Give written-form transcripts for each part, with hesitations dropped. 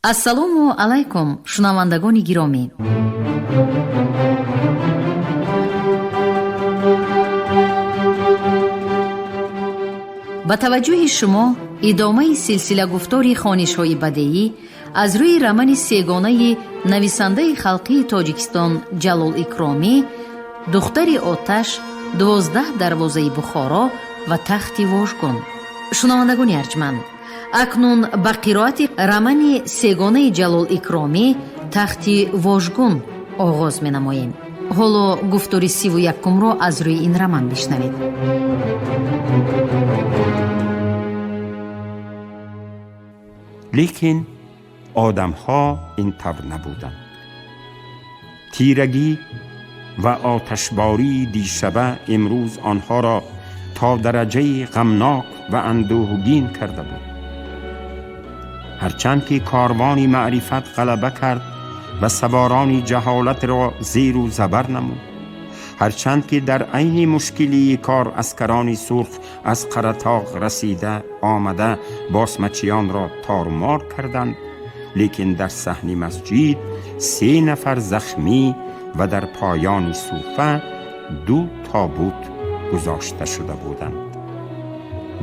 Ассалому алайкум, шунавандагони гиромӣ. Ба таваҷҷӯҳи шумо идомаи силсилагуфтори хонишҳои бадеӣ аз рӯи романи сегонаи нависандаи халқии Тоҷикистон Ҷалол Икромӣ «Духтари оташ», 12 дарвозаи Бухоро ва тахти вожгун. Шунавандагони арҷманд, акнун ба қироати романи сегонаи Ҷалол Икромӣ «Тахти вожгун» оғоз менамоем. Ҳоло гуфтори 31-умро аз рӯи ин роман бишнавед. Лекин одамҳо ин тавр набуданд. Тирагӣ ва оташбории дишаба имрӯз онҳоро то дараҷаи ғамнок ва андӯҳгин карда буд. Ҳарчанд ки корвони маърифат ғалаба кард ва саворони ҷаҳолатро зеру забар намуд, ҳарчанд ки дар айни мушкилии кор аскарони сурх аз Қаратоғ расида омада босмачиёнро торумор карданд, лекин дар саҳни масҷид се нафар захмӣ ва дар поёни суфа ду тобут гузошта шуда буданд.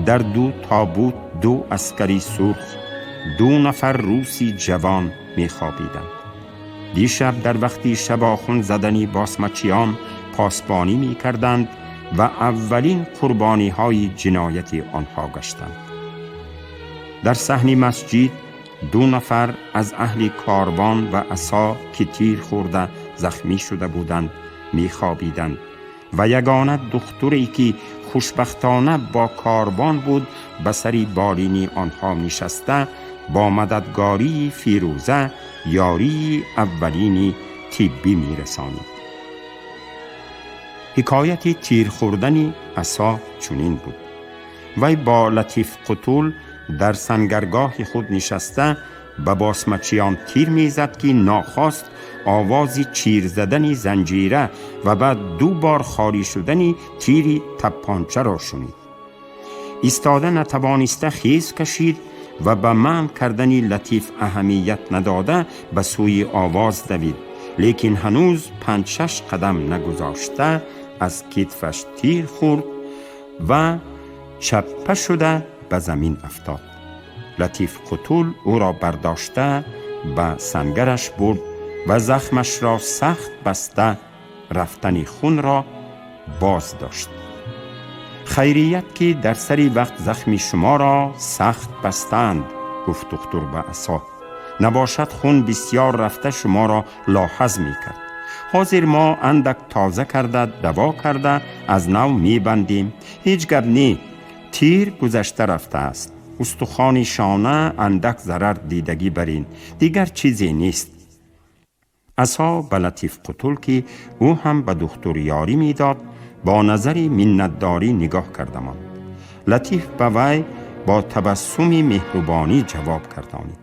Дар ду тобут ду аскари сурх, ду нафар руси ҷавон мехобиданд. Дишаб дар вақти шабохун задани босмачиён посбонӣ мекарданд ва аввалин қурбониҳои ҷинояти онҳо гаштанд. Дар саҳни масҷид ду нафар аз аҳли корвон ва асо ки тир хӯрда захмӣ шуда буданд мехобиданд ва ягона духтуре ки хушбахтона бо корвон буд ба сари болини онҳо нишаста бо мададгории Фирӯза ёрии аввалини тиббӣ мерасонид. Ҳикояти тир хӯрдани асо чунин буд. Вай бо Латиф Қутул дар сангаргоҳи худ нишаста ба босмачиён тир мезад ки нохост овози чир задани занҷира ва баъд ду бор холӣ шудани тири таппончаро шунид. Истода натавониста хез кашид ва ба манъ кардани Латиф аҳамият надода ба сӯи овоз давид, лекин ҳанӯз панҷ-шаш қадам нагузошта аз китфаш тир хӯрд ва чаппа шуда ба замин афтод. Латиф Қутул ӯро бардошта ба сангараш бурд ва захмашро сахт баста рафтани хунро боз дошт. Хайрият ки дар сари вақт захми шуморо сахт бастанд, гуфт духтур ба асо. Набошад хун бисёр рафта шуморо лоҳаз мекард. Ҳозир мо андак тоза карда даво карда аз нав мебандем. Ҳеҷ гап не, тир гузашта рафтааст. Устухони шона андак зарар дидагӣ бар ин, дигар чизе нест. Асо ба Латиф Қутул ки ӯ ҳам ба духтур ёрӣ медод бо назари миннатдорӣ нигоҳ карда монд. Латиф ба вай бо табассуми меҳрубонӣ ҷавоб гардонид.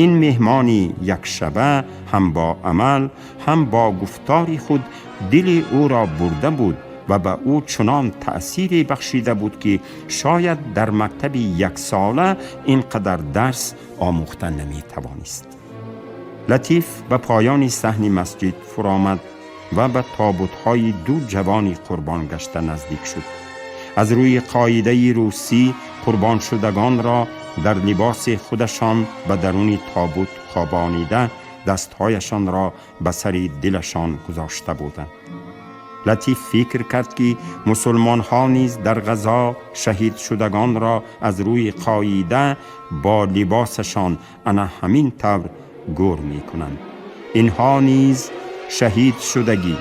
Ин меҳмони якшаба ҳам бо амал ҳам бо гуфтори худ дили ӯро бурда буд ва ба ӯ чунон таъсире бахшида буд ки шояд дар мактаби яксола ин қадар дарс омӯхта наметавонист. Латиф ба поёни саҳни масҷид фуромад ва ба тобутҳои ду ҷавони қурбон гашта наздик шуд. Аз рӯи қоидаи русӣ қурбоншудагонро дар либоси худашон ба даруни тобут хобонида дастҳояшонро ба сари дилашон гузошта буданд. Латиф фикр кард ки мусулмонҳо низ дар ғазо шаҳид шудагонро аз рӯи қоида бо либосашон ана ҳамин тавр гӯр мекунанд. Инҳо низ шаҳид шудагӣ,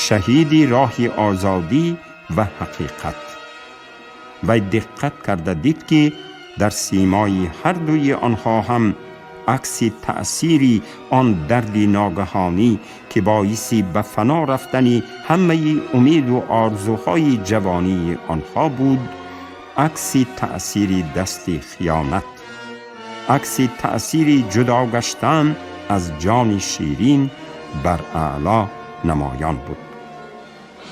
шаҳиди роҳи озодӣ ва ҳақиқат. Вай диққат карда дид ки дар симои ҳар дуи онҳо ҳам акси таъсири он дарди ногаҳонӣ ки боиси ба фано рафтани ҳамаи умеду орзуҳои ҷавонии онҳо буд, акси таъсири дасти хиёнат, акси таъсири ҷудо гаштан аз ҷони ширин бар аъло намоён буд.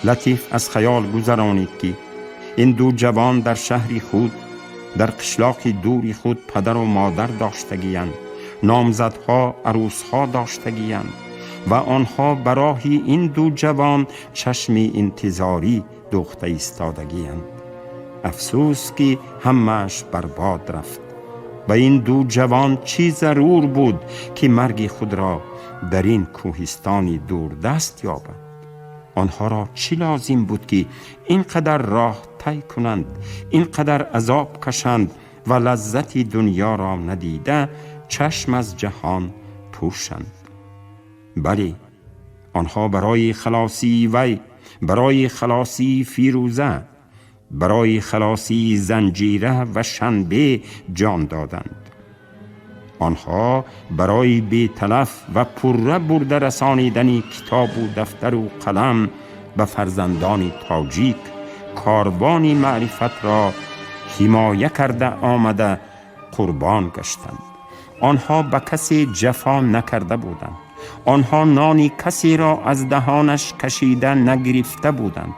Латиф аз хаёл гузаронид ки ин ду ҷавон дар шаҳри худ, дар қишлоқи дури худ падару модар доштагиянд. Номзадҳо арӯсҳо доштагиянд ва онҳо ба роҳи ин ду ҷавон чашми интизорӣ дӯхта истодагиянд. Афсӯс, ки ҳамааш барбод рафт. Ба ин ду ҷавон чӣ зарур буд, ки марги худро дар ин кӯҳистони дурдаст ёбанд? Онҳоро чӣ лозим буд, ки ин қадар роҳ тай кунанд, ин қадар азоб кашанд ва лаззати дунёро надида чашм аз ҷаҳон пӯшанд? Бале, онҳо барои халосии вай, барои халосии Фирӯза, барои халосии Занҷира ва Шанбе ҷон доданд. Онҳо барои беталаф ва пурра бурда расонидани китобу дафтару қалам ба фарзандони тоҷик корвони маърифатро ҳимоя карда омада қурбон гаштанд. Онҳо ба касе ҷафо накарда буданд. Онҳо нони касеро аз даҳонаш кашида нагирифта буданд.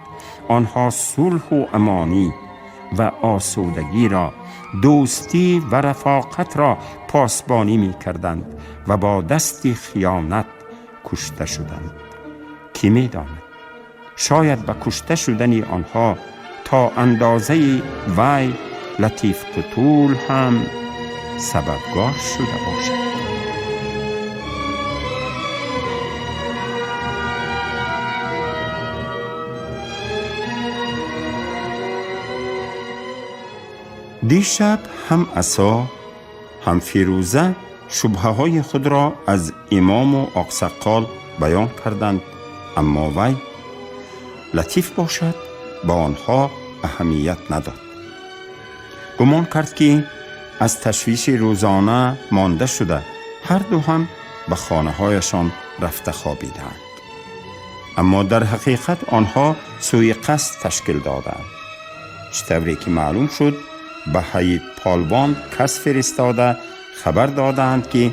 Онҳо сулҳу амонӣ ва осудагиро, дӯстӣ ва рафоқатро посбонӣ мекарданд ва бо дасти хиёнат кушта шуданд. Кӣ медонад, шояд ба кушта шудани онҳо то андозаи вай Латиф Қутул ҳам сабабгор шуда бошад. Дишаб ҳам Асо, ҳам Фирӯза шубҳаҳои худро аз имому Оқсаққол баён карданд, аммо вай Латиф бошад ба онҳо аҳамият надод. Гумон кард, ки аз ташвиши рӯзона монда шуда ҳарду ҳам ба хонаҳояшон рафта хобидаанд. Аммо дар ҳақиқат онҳо сӯи қасд ташкил доданд. Чӣ тавре ки маълум шуд, ба Ҳаид Полвон кас фиристода хабар додаанд, ки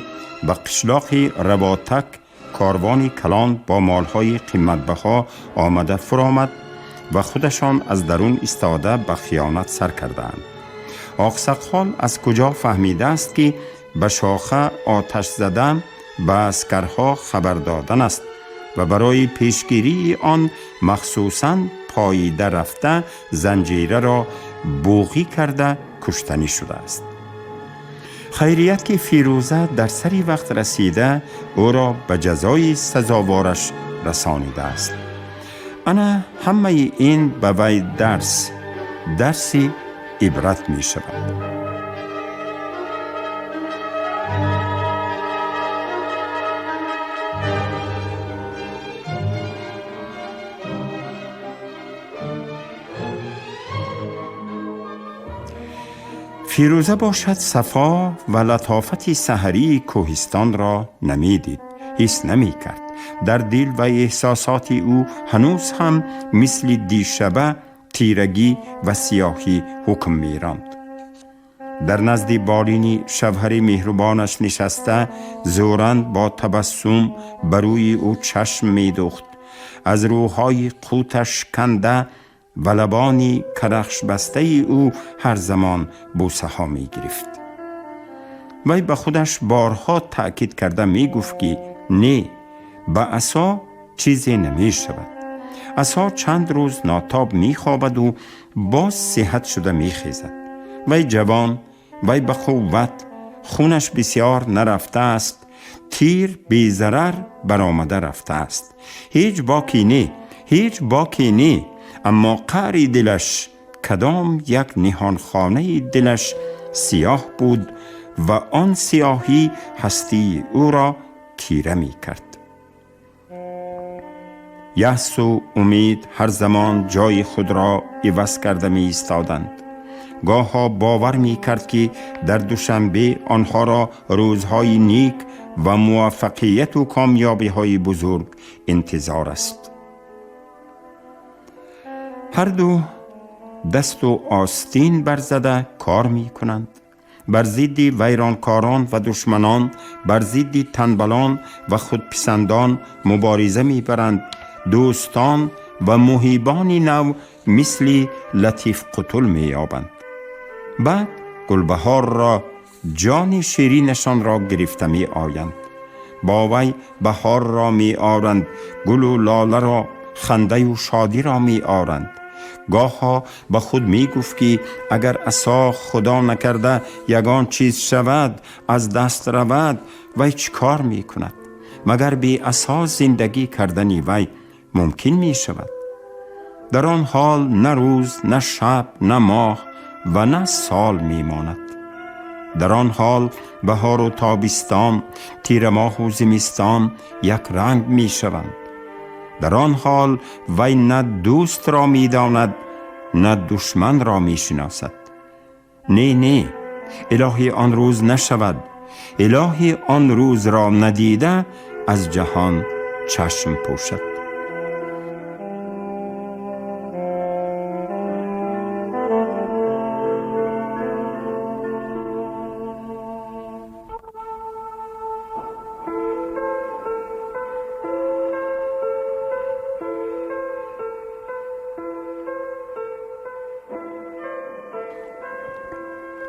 ба қишлоқи Равотак корвони калон бо молҳои қиматбаҳо омада фуромад ва худашон аз дарун истода ба хиёнат сар кардаанд. Оқсаққол аз куҷо фаҳмидааст, ки ба шоха оташ задан ба аскарҳо хабар додан аст ва барои пешгирии он махсусан поида рафта занҷираро буғӣ карда куштанӣ шудааст. Хайрият, ки Фирӯза дар сари вақт расида ӯро ба ҷазои сазовораш расонидааст. Ана ҳамаи ин ба вай дарс, дарси ибрат мешавад. Фирӯза бошад сафо ва латофати саҳарии кӯҳистонро намедид, ҳис намекард. Дар дил ва эҳсосоти ӯ ҳанӯз ҳам мисли дишаба тирагӣ ва сиёҳӣ ҳукм меронд. Дар назди болини шавҳари меҳрубонаш нишаста зӯран бо табассум ба рӯи ӯ чашм медӯхт. Аз рӯҳҳои қуташ канда ва лабони карахшбастаи ӯ ҳар замон бӯсаҳо мегирифт. Вай ба худаш борҳо таъкид карда мегуфт, ки не, ба Асо чизе намешавад. Асо чанд рӯз нотоб мехобаду боз сиҳат шуда мехезад. Вай ҷавон, вай ба қувват, хунаш бисёр нарафтааст, тир безарар баромада рафтааст. Ҳеҷ боке не, ҳеҷ боке не. Аммо қаъри дилаш, кадом як ниҳонхонаи дилаш сиёҳ буд ва он сиёҳӣ ҳастии ӯро тира мекард. Яъсу умид ҳар замон ҷои худро иваз карда меистоданд. Гоҳо бовар мекард, ки дар Душанбе онҳоро рӯзҳои нек ва муваффақияту комёбиҳои бузург интизор аст. Ҳарду дасту остин барзада кор мекунанд. Бар зидди вайронкорон ва душманон, бар зидди танбалон ва худписандон мубориза мебаранд. Дӯстон ва муҳибони нав мисли Латиф Қутул меёбанд. Баъд Гулбаҳорро ҷони ширинашонро гирифта меоянд. Бо вай баҳорро меоранд, гулу лоларо, хандаю шодиро меоранд. Гоҳо ба худ мегуфт, ки агар асо худо накарда ягон чиз шавад, аз даст равад, вай чӣ кор мекунад? Магар бе асо зиндагӣ кардани вай мумкин мешавад? Дар он ҳол на рӯз, на шаб, на моҳ ва на сол мемонад. Дар он ҳол баҳору тобистон, тирамоҳу зимистон як ранг мешаванд. Дар он ҳол вай на дӯстро медонад, на душманро мешиносад. Не, не, илоҳӣ он рӯз нашавад, илоҳӣ он рӯзро надида аз ҷаҳон чашм пӯшад.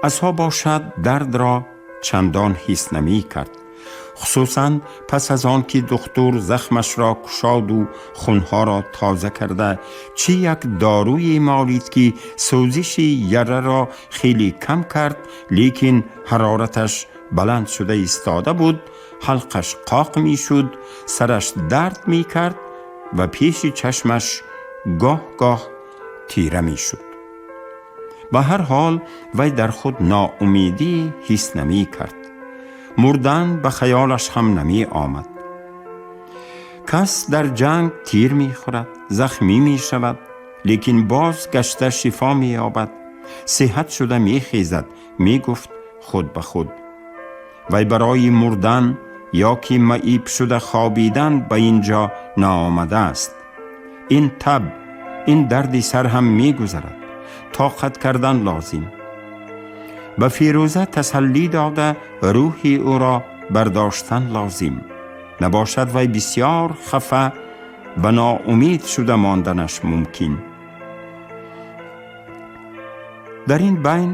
Асо бошад дардро чандон ҳис намекард, хусусан пас аз он ки духтур захмашро кушоду хунҳоро тоза карда чӣ як доруе молид, ки сӯзиши яраро хеле кам кард, лекин ҳарораташ баланд шуда истода буд, ҳалқаш қоқ мешуд, сараш дард мекард ва пеши чашмаш гоҳ-гоҳ тира мешуд. Ба ҳар ҳол вай дар худ ноумедӣ ҳис намекард. Мурдан ба хаёлаш ҳам намеомад. Кас дар ҷанг тир мехӯрад, захмӣ мешавад, лекин боз гашта шифо меёбад, сиҳат шуда мехезад, мегуфт худ ба худ. Вай барои мурдан ё ки маиб шуда хобидан ба ин ҷо наомадааст. Ин таб, ин дарди сар ҳам мегузарад, тоқат кардан лозим. Ба Фирӯза тасаллӣ дода рӯҳи ӯро бардоштан лозим. Набошад вай бисёр хафа ва ноумед шуда монданаш мумкин. Дар ин байн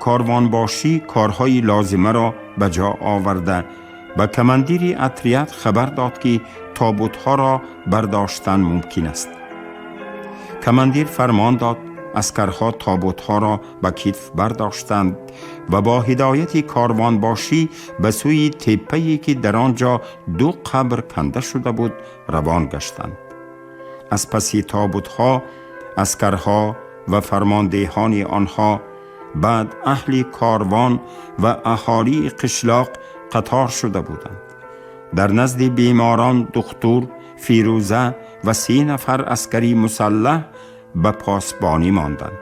корвонбошӣ корҳои лозимаро ба ҷо оварда ба командири отряд хабар дод, ки тобутҳоро бардоштан мумкин аст. Командир фармон дод, аскарҳо тобутҳоро ба китф бардоштанд ва бо ҳидояти корвонбошӣ ба сӯи теппае, ки дар он ҷо ду қабр канда шуда буд, равон гаштанд. Аз паси тобутҳо аскарҳо ва фармондеҳони онҳо, баъд аҳли корвон ва аҳолии қишлоқ қатор шуда буданд. Дар назди беморон духтур, Фирӯза ва 3 нафар аскари мусаллаҳ ба посбонӣ монданд.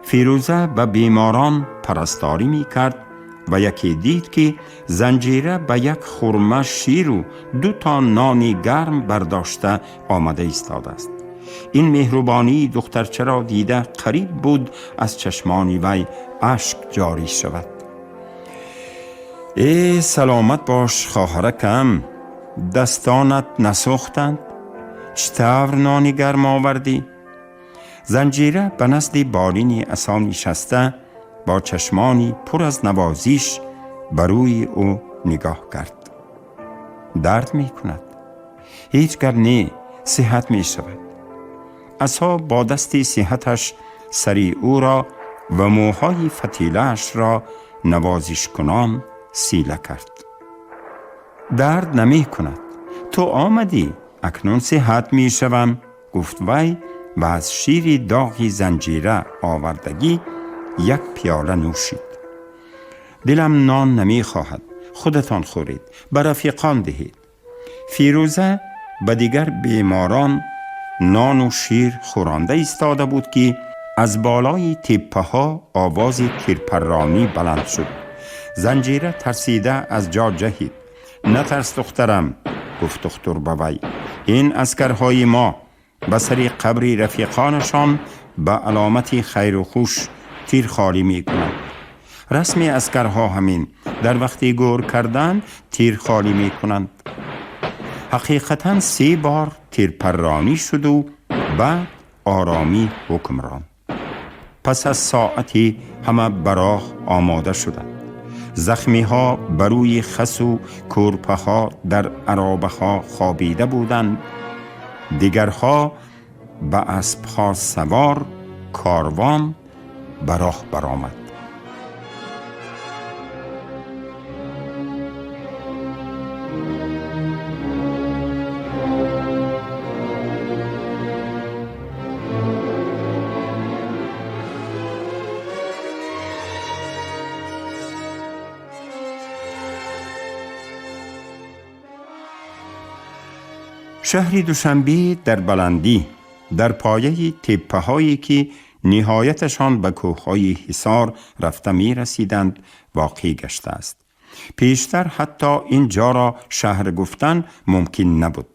Фирӯза ба беморон парасторӣ мекард ва яке дид, ки занҷира ба як хурма ширу ду то нони гарм бардошта омада истодааст. Ин меҳрубонии духтарчаро дида қариб буд аз чашмони вай ашк ҷорӣ шавад. Э, саломат бош, хоҳаракам, дастонат насӯхтанд? Чӣ тавр нони гарм овардӣ? Занҷира ба назди болини асо нишаста бо чашмони пур аз навозиш ба рӯи ӯ нигоҳ кард. Дард мекунад? Ҳеҷ гап не, сиҳат мешавад. Асо бо дасти сиҳаташ сари ӯро ва мӯҳои фатилаашро навозишкунон сила кард. Дард намекунад, ту омадӣ, акнун сиҳат мешавам, гуфт вай ва аз шири доғи занҷира овардагӣ як пиёла нӯшид. Дилам нон намехоҳад, худатон хӯред, ба рафиқон диҳед. Фирӯза ба дигар беморон нону шир хӯронда истода буд, ки аз болои теппаҳо овози тирпарронӣ баланд шуд. Занҷира тарсида аз ҷо ҷаҳид. Натарс, духтарам, гуфт духтур ба вай, ин аскарҳои мо ба сари қабри рафиқонашон ба аломати хайру хуш тир холӣ мекунанд. Расми аскарҳо ҳамин, дар вақти гӯр кардан тир холӣ мекунанд. Ҳақиқатан 3 бор тирпарронӣ шуду баъд оромӣ ҳукм ронд. Пас аз соате ҳама ба роҳ омода шуданд. Захмиҳо ба рӯи хасу кӯрпаҳо дар аробаҳо хобида буданд, дигарҳо ба аспҳо савор корвон ба роҳ баромад. Шаҳри Душанбе дар баландӣ, дар пояи теппаҳое ки ниҳояташон ба кӯҳҳои Ҳисор рафта мерасиданд, воқеъ гаштааст. Пештар ҳатто ин ҷоро шаҳр гуфтан мумкин набуд.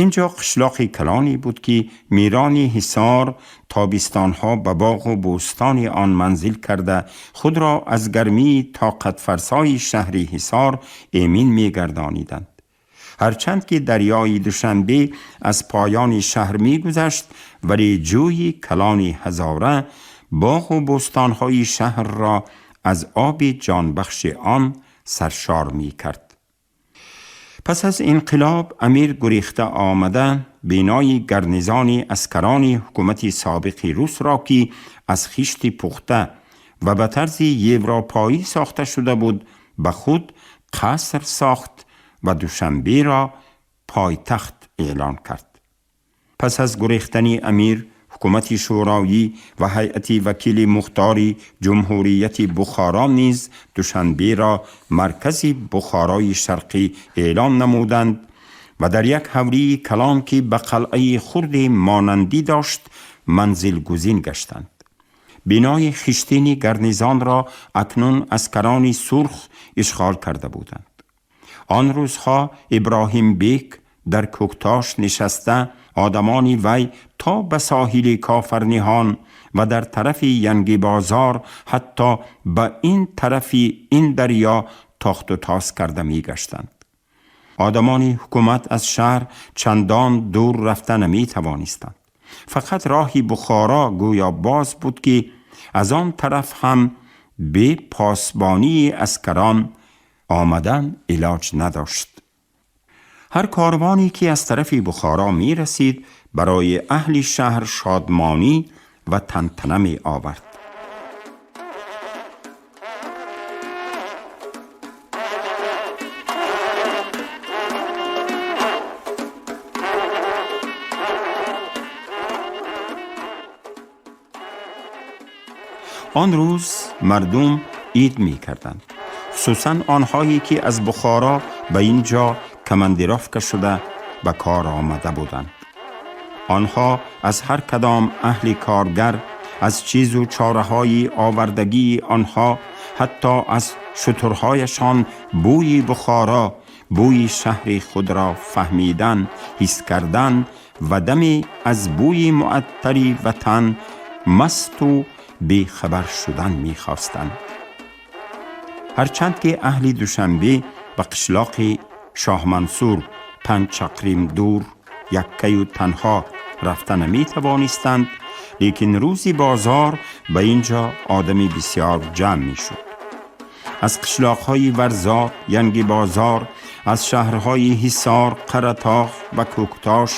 Ин ҷо қишлоқи калоне буд ки мирони Ҳисор тобистонҳо ба боғу бӯстони он манзил карда худро аз гармии тоқатфарсои шаҳри Ҳисор эмин мегардониданд. Ҳарчанд ки дарёи Душанбе аз поёни шаҳр мегузашт, вале ҷӯи калони ҳазора боғу бӯстонҳои шаҳрро аз оби ҷонбахши он саршор мекард. Пас аз инқилоб амир гурехта омада бинои гарнизони аскарони ҳукумати собиқи русро ки аз хишти пухта ва ба тарзи европоӣ сохта шуда буд, ба худ қаср сохт ва Душанберо пойтахт эълон кард. Пас аз гурехтани амир, ҳукумати шӯроӣ ва ҳайати вакили мухтори ҷумҳурияти Бухоро низ Душанберо маркази Бухорои Шарқӣ эълон намуданд ва дар як ҳавлии калон ки ба қалъаи хурде монандӣ дошт, манзилгузин гаштанд. Бинои хиштини гарнизонро акнун аскарони сурх ишғол карда буданд. Он рӯзҳо Иброҳим бек дар Кӯктош нишаста, одамони вай то ба соҳили Кофарниҳон ва дар тарафи Янгибозор, ҳатто ба ин тарафи ин дарё тохту тоз карда мегаштанд. Одамони ҳукумат аз шаҳр чандон дур рафта наметавонистанд. Фақат роҳи Бухоро гӯё боз буд ки аз он тараф ҳам бе посбонии аскарон омадан илоҷ надошт. Ҳар корвоне ки аз тарафи Бухоро мерасид, барои аҳли шаҳр шодмонӣ ва тантана меовард. Он рӯз мардум ид мекарданд, хусусан онҳое ки аз Бухоро ба ин ҷо командировка шуда ба кор омада буданд. Онҳо аз ҳар кадом аҳли коргар, аз чизу чораҳои овардагии онҳо, ҳатто аз шутурҳояшон бӯи Бухоро, бӯи шаҳри худро фаҳмидан, ҳис кардан ва даме аз бӯи муаттари ватан масту бехабар шудан мехостанд. Ҳарчанд ки аҳли Душанбе ба қишлоқи Шоҳмансур 5 чақрим дур яккаю танҳо рафта наметавонистанд, лекин рӯзи бозор ба ин ҷо одами бисёр ҷамъ мешуд. Аз қишлоқҳои Варзоб, Янгибозор, аз шаҳрҳои Ҳисор, Қаратоғ ва Кӯктош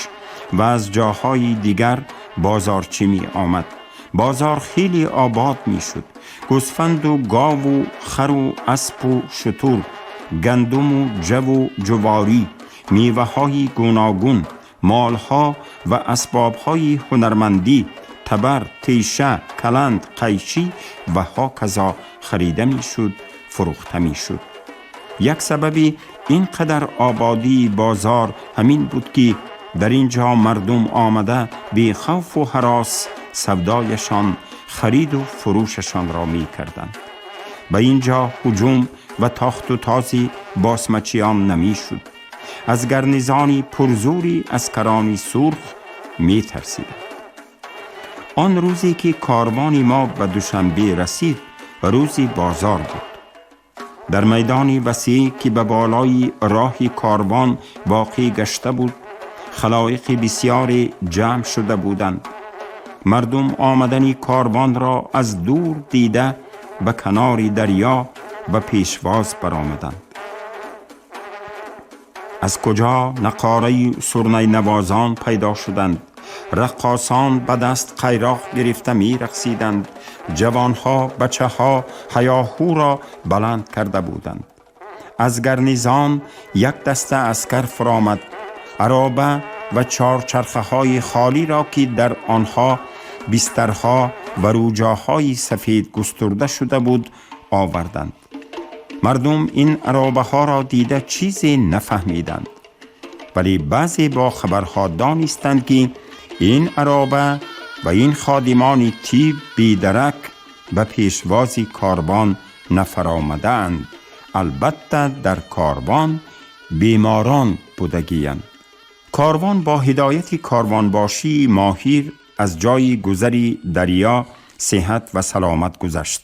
ва аз ҷоҳои дигар бозорчӣ меомад. Бозор хеле обод мешуд. Гӯсфанду гову хару аспу шутур, гандуму ҷаву ҷуворӣ, меваҳои гуногун, молҳо ва асбобҳои ҳунармандӣ, табар, теша, каланд, қайчӣ ва ҳоказо харида мешуд, фурӯхта мешуд. Як сабаби ин қадар ободии бозор ҳамин буд ки дар ин ҷо мардум омада бехавфу ҳарос савдояшон, хариду фурӯшашонро мекарданд. Ба ин ҷо ҳуҷум ва тохту този босмачиён намешуд. Аз гарнизони пурзури аскарони сурх метарсиданд. Он рӯзе ки корвони мо ба Душанбе расид, рӯзи бозор буд. Дар майдони васеъ ки ба болои роҳи корвон воқеъ гашта буд, халоиқи бисёре ҷамъ шуда буданд. Мардум омадани корвонро аз дур дида ба канори дарё ба пешвоз баромаданд. Аз куҷо нақораи сурнайнавозон пайдо шуданд. Раққосон ба даст қайроқ гирифта мерақсиданд. Ҷавонҳо, бачаҳо ҳаёҳӯро баланд карда буданд. Аз гарнизон як даста аскар фуромад. Ароба ва чорчархаҳои холиро, ки дар онҳо бистарҳо ва рӯҷоҳои сафед густурда шуда буд, оварданд. Мардум ин аробаҳоро дида чизе нафаҳмиданд, вале баъзе бо хабарҳо донистанд, ки ин ароба ва ин ходимони тиб бедарак ба пешвози корвон нафаромадаанд. Албатта дар корвон беморон будагиянд. Корвон бо ҳидояти корвонбошии моҳир аз ҷойи гузари дарё сиҳат ва саломат гузашт.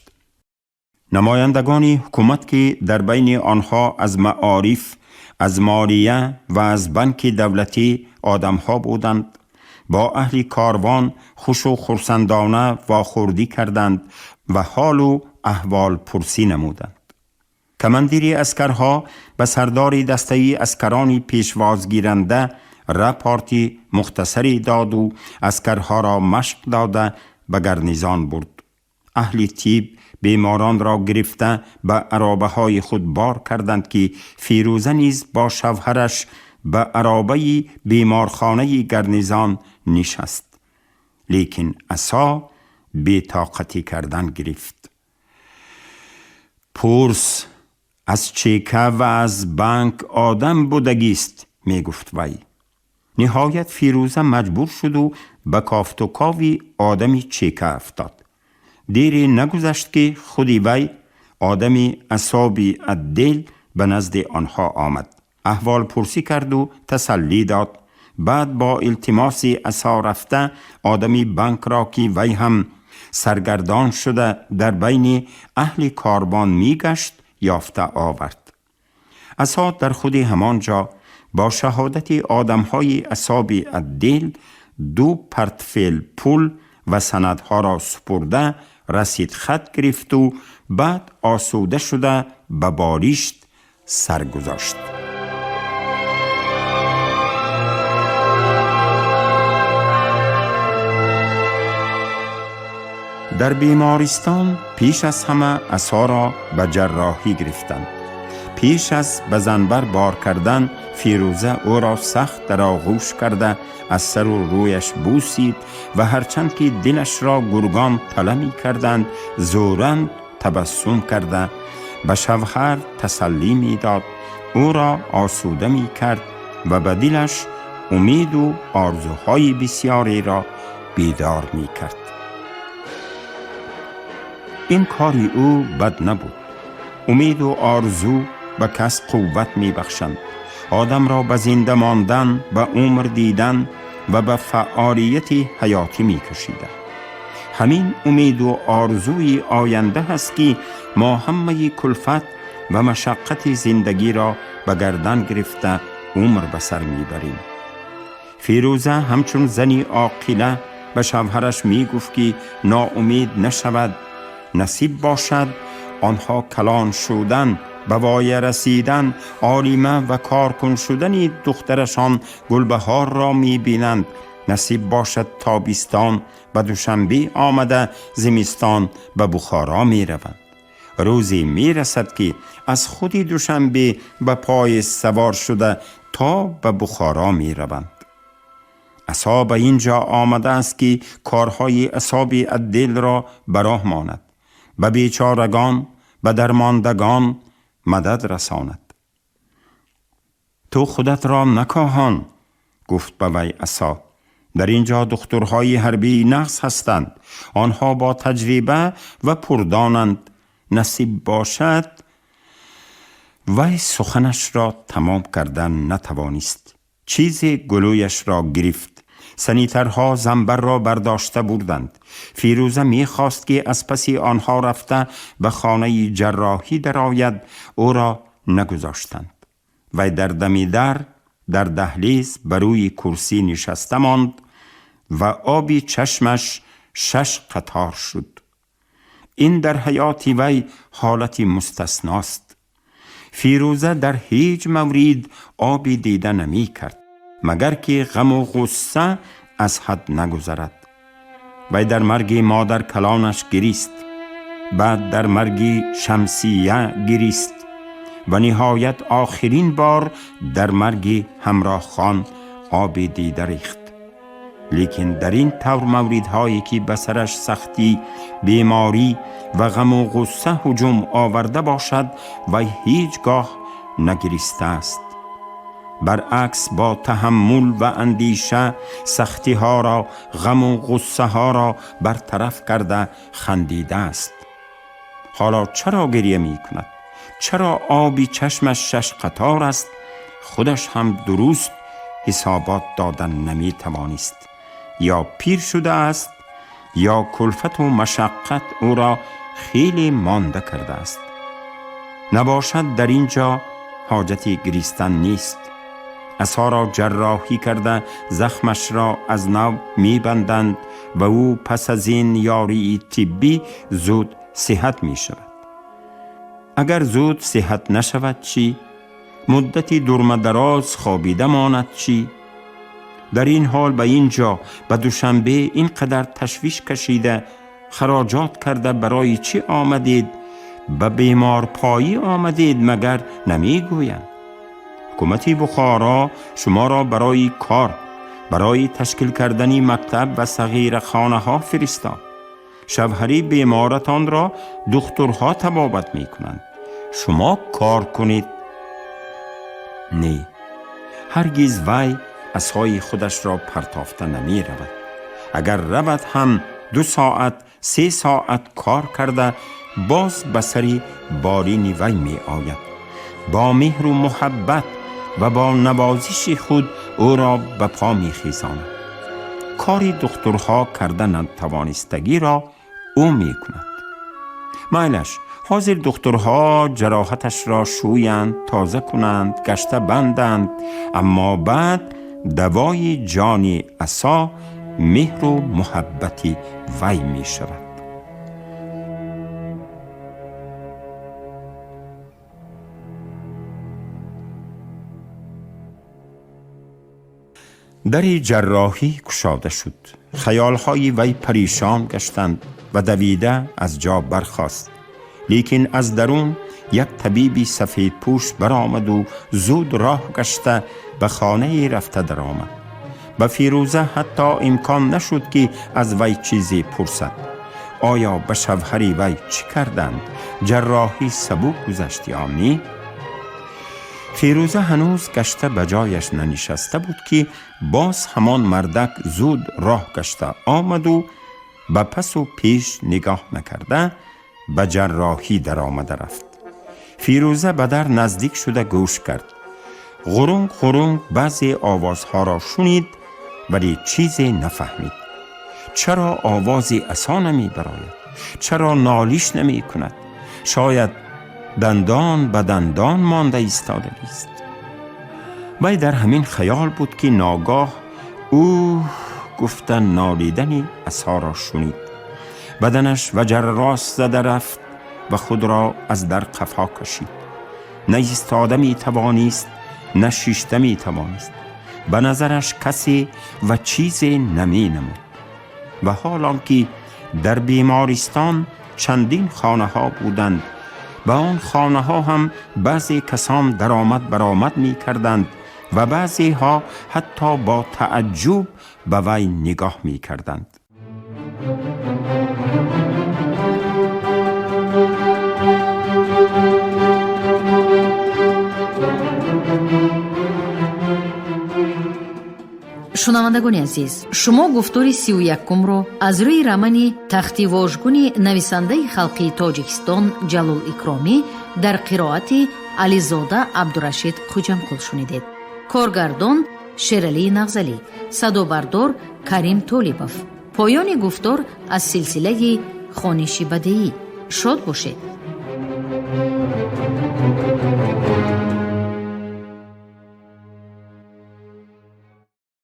Намояндагони ҳукумат, ки дар байни онҳо аз маориф, аз молия ва аз банки давлатӣ одамҳо буданд, бо аҳли корвон хушу хурсандона вохӯрдӣ карданд ва ҳолу аҳволпурсӣ намуданд. Командири аскарҳо ба сардори дастаи аскарони пешвозгиранда рапорти мухтасаре доду аскарҳоро машқ дода ба гарнизон бурд. Аҳли тиб беморонро гирифта ба аробаҳои худ бор карданд, ки Фирӯза низ бо шавҳараш ба аробаи беморхонаи гарнизон нишаст. Лекин асо бетоқатӣ кардан гирифт. Пурс аз чека ва аз банк одам будагист, мегуфт вай. Ниҳоят Фирӯза маҷбур шуду ба кофтукови одами чека афтод. Дере нагузашт, ки худи вай, одами асоби отдел, ба назди онҳо омад. Аҳволпурсӣ карду тасаллӣ дод. Баъд бо илтимоси асо рафта одами банкро, ки вай ҳам саргардон шуда дар байни аҳли корвон мегашт, ёфта овард. Асо дар худи ҳамон ҷо бо шаҳодати одамҳои асоби отдел ду портфел пул ва санадҳоро супурда расидхат гирифту баъд осуда шуда ба болишт сар гузошт. Дар бемористон пеш аз ҳама асоро ба ҷарроҳӣ гирифтанд. Пеш аз ба занбар бор кардан Фирӯза ӯро сахт дар оғӯш карда аз сару рӯяш бӯсид ва ҳарчанд ки дилашро гургон тала мекарданд, зӯран табассум карда ба шавҳар тасаллӣ медод, ӯро осуда мекард ва ба дилаш умеду орзуҳои бисёреро бедор мекард. Ин кори ӯ бад набуд. Умеду орзу ба кас қувват мебахшанд, одамро ба зинда мондан, ба умр дидан ва ба фаъолияти ҳаётӣ мекашиданд. Ҳамин умеду орзуи оянда ҳаст, ки мо ҳамаи кулфат ва машаққати зиндагиро ба гардан гирифта умр ба сар мебарем. Фирӯза ҳамчун зани оқила ба шавҳараш мегуфт, ки ноумед нашавад, насиб бошад онҳо калон шудан, ба воя расидан, олима ва коркун шудани духтарашон Гулбаҳорро мебинанд. Насиб бошад тобистон ба Душанбе омада, зимистон ба Бухоро мераванд. Рӯзе мерасад, ки аз худи Душанбе ба поезд савор шуда то ба Бухоро мераванд. Асо ба ин ҷо омадааст, ки корҳои асоби отделро ба роҳ монад, ба бечорагон, ба дармондагон мадад расонад. Ту худатро накоҳон, гуфт ба вай асо. Дар ин ҷо духтурҳои ҳарбии нағз ҳастанд. Онҳо бо таҷриба ва пурдонанд. Насиб бошад. Вай суханашро тамом кардан натавонист. Чизе гулӯяшро гирифт. Санитарҳо занбарро бардошта бурданд. Фирӯза мехост, ки аз паси онҳо рафта ба хонаи ҷарроҳӣ дарояд, ӯро нагузоштанд. Вай дар дами дар дар даҳлиз ба рӯи курсӣ нишаста монд ва оби чашмаш шаш қатор шуд. Ин дар ҳаёти вай ҳолати мустасност. Фирӯза дар ҳеҷ маврид оби дида намекард, магар ки ғаму ғусса аз ҳад нагузарад. Вай дар марги модар калонаш гирист, баъд дар марги Шамсия гирист ва ниҳоят охирин бор дар марги Ҳамроҳхон оби дида рехт. Лекин дар ин тавр мавридҳое ки ба сараш сахтӣ, беморӣ ва ғаму ғусса ҳуҷум оварда бошад, вай ҳеҷ гоҳ нагиристааст. Баръакс, бо таҳаммул ва андеша сахтиҳоро, ғаму ғуссаҳоро бартараф карда хандидааст. Ҳоло чаро гирья мекунад? Чаро оби чашмаш шаш қатор аст? Худаш ҳам дуруст ҳисобот додан наметавонист. Ё пир шудааст, ё кулфату машаққат ӯро хеле монда кардааст. Набошад, дар ин ҷо ҳоҷати гиристан нест. Асоро ҷарроҳӣ карда захмашро аз нав мебанданд ва ӯ пас аз ин ёрии тиббӣ зуд сиҳат мешавад. Агар зуд сиҳат нашавад чӣ? Муддати дурмадароз хобида монад чӣ? Дар ин ҳол ба ин ҷо, ба Душанбе, ин қадар ташвиш кашида, хароҷот карда барои чӣ омадед? Ба беморпоӣ омадед, магар намегӯянд? Ҳукумати Бухоро шуморо барои кор, барои ташкил кардани мактаб ва сағирахонаҳо фиристод. Шавҳари беморатонро духтурҳо табобат мекунанд. Шумо кор кунед. Не, ҳаргиз вай асои худашро партофта намеравад. Агар равад ҳам 2 соат, 3 соат кор карда боз ба сари болини вай меояд. Бо меҳру муҳаббат ва бо навозиши худ ӯро ба по мехезонад. Кори духтурҳо карда натавонистагиро ӯ мекунад. Майлаш, ҳозир духтурҳо ҷароҳаташро шӯянд, тоза кунанд, гашта банданд, аммо баъд давои ҷони асо меҳру муҳаббати вай мешавад. Дари ҷарроҳӣ кушода шуд. Хаёлҳои вай паришон гаштанд ва давида аз ҷо бархост. Лекин аз дарун як табиби сафедпӯш баромаду зуд роҳ гашта ба хонае рафта даромад. Ба Фирӯза ҳатто имкон нашуд, ки аз вай чизе пурсад. Оё ба шавҳари вай чӣ карданд? Ҷарроҳӣ сабук гузашт ё не? Фирӯза ҳанӯз гашта ба ҷояш нанишаста буд, ки боз ҳамон мардак зуд роҳ гашта омаду ба пасу пеш нигоҳ накарда ба ҷарроҳӣ даромада рафт. Фирӯза ба дар наздик шуда гӯш кард. Ғурунг ғурунг баъзе овозҳоро шунид, вале чизе нафаҳмид. Чаро овози асо намебарояд? Чаро нолиш намекунад? Шояд дандон ба дандон монда истодагист. Вай дар ҳамин хаёл буд, ки ногоҳ ӯ гуфта нолидани асоро шунид. Баданаш ваҷаррост зада рафт ва худро аз дар қафо кашид. На истода метавонист, на шишта метавонист. Ба назараш касе ва чизе наменамуд. Ва ҳол он ки дар бемористон чандин хонаҳо буданд, ба он хонаҳо ҳам баъзе касон даромад баромад мекарданд ва баъзеҳо ҳатто бо тааҷҷуб ба вай нигоҳ мекарданд. Шунавандагони азиз, шумо гуфтори 31-умро аз рӯи романи Тахти вожгуни нависандаи халқии Тоҷикистон Ҷалол Икромӣ дар қироати Ализода Абдурашид Хуҷамқул шунидед. Коргардон Шералии Нағзалӣ, садобардор Карим Толибов. Поёни гуфтор аз силсилаи хониши бадеӣ. Шод бошед.